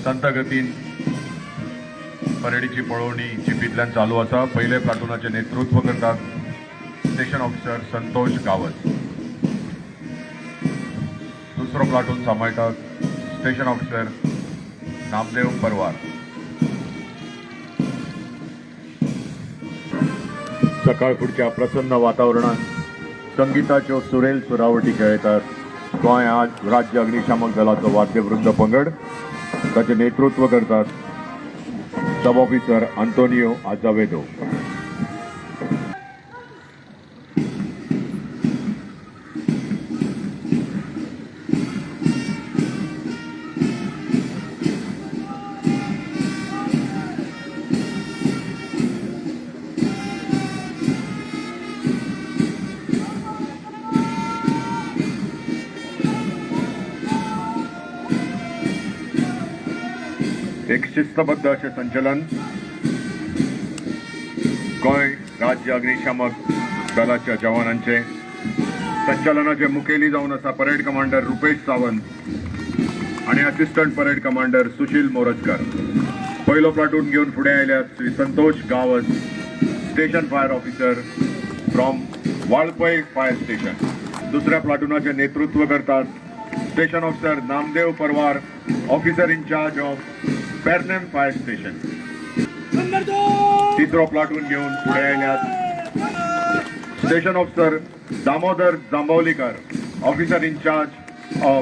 संत गतीन परेडीची पळोवणी जिपींतल्यान चालू आसा. पयले प्लाटूनाचें नेतृत्व करतात स्टेशन ऑफिसर संतोष गावस. दुसरो प्लाटून सांबाळटात स्टेशन ऑफिसर नामदेव परवार. सकाळ फुडच्या प्रसन्न वातावरणात संगीताच्यो सुरेल सुरावटी खेळयतात गोंय आज राज्य अग्निशामक दलाचो वाद्यवृंद पंगड. ताचें नेतृत्व करतात सब ऑफिसर आंतोनियो आजावेदो. एक शिस्तबद्ध अशें संचलन गोंय राज्य अग्निशामक दलाच्या जवानांचे. संचलनाचे मुखेली जावन आसा परेड कमांडर रुपेश सावंत आणि असिस्टंट परेड कमांडर सुशील मोरजकर. पहिलो प्लाटून घेवन फुडें आयल्यात Shri Santosh Gawas, station fire officer from Valpoi fire station. दुसऱ्या प्लाटूनाचे नेतृत्व करतात station officer Namdev Parwar, officer in charge of Pernem fire station. तिसरो प्लाटून घेवन फुडें आयल्यात station officer Damodar Jambavlikar, officer in charge of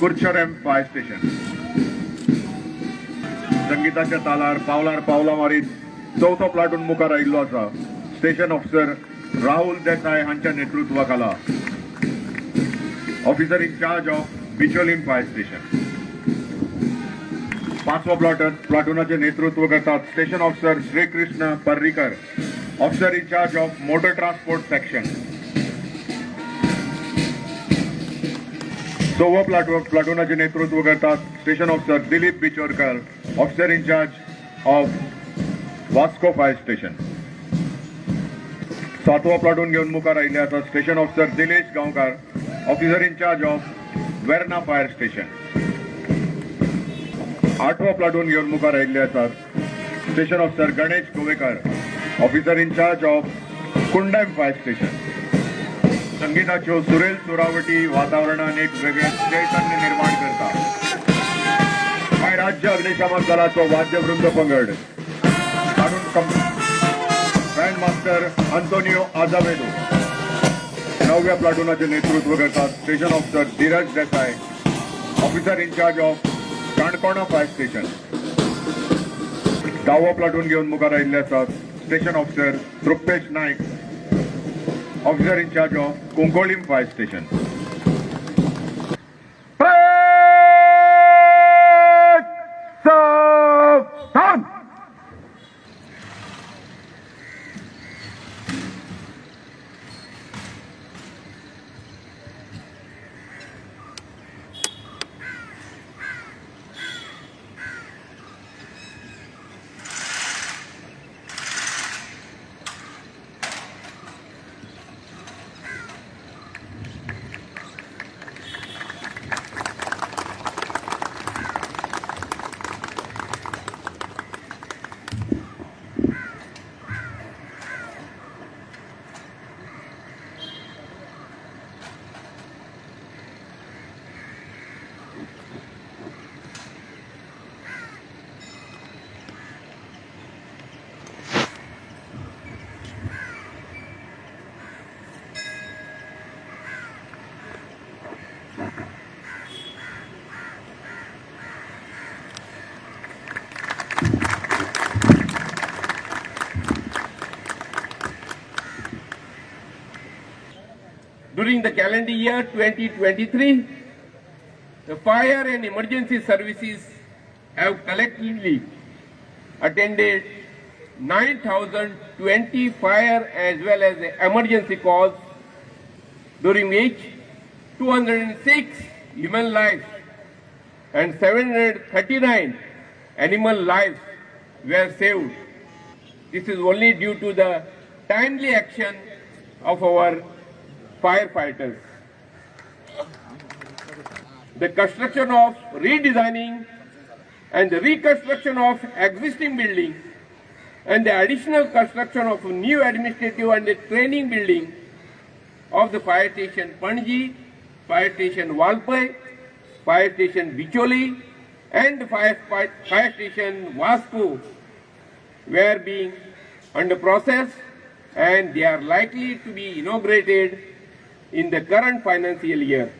Curchorem fire station. संगीताच्या तालार पावलार पावलां मारीत चवथो प्लाटून मुखार आयिल्लो आसा, स्टेशन ऑफिसर राहुल देसाय हांच्या नेतृत्वा खाला, officer in charge of Bicholim fire station. पाचवो प्लाटूनाचे नेतृत्व करतात station officer Shrikrishna Parrikar, officer in charge of motor transport section. सव्वो प्लाटूनाचे नेतृत्व करतात station officer Dilip Bichorkar, officer in charge of Vasco fire station. सातवो platoon घेवन मुखार आयिल्ले आसा station officer Dilesh Gaonkar, officer in charge of Verna fire station. आठवो platoon घेवन मुखार आयिल्ले आसात station officer Ganesh Govekar, officer in charge of Kundem fire station. संगीताच्यो सुरेल सुरावटी वातावरणान एक वेगळें चैतन्य निर्माण करता. गोंय राज्य अग्निशामक दलाचो वाद्यवृंद पंगड, तातूंत बँड मास्टर अंतोनियो आजावेदो. नवव्या प्लाटूनाचे नेतृत्व करतात station officer Dhiraj Desai, officer in charge of Canacona fire station. धावो प्लाटून घेवन मुखार आयिल्ले आसात station officer Truptesh Naik, officer in charge of Cuncolim fire station. Parade सावधान. During the calendar year 2023, the fire and emergency services have collectively attended 9,020 fire as well as emergency calls, during which 206 human lives and 739 animal lives were saved. This is only due to the timely action of our firefighters. The construction of redesigning and the reconstruction of existing building and the additional construction of new administrative and the training building of the fire station Panji, fire station Valpai, fire station Bicholi and the fire station Vasco were being under process, and they are likely to be inaugurated in the current financial year.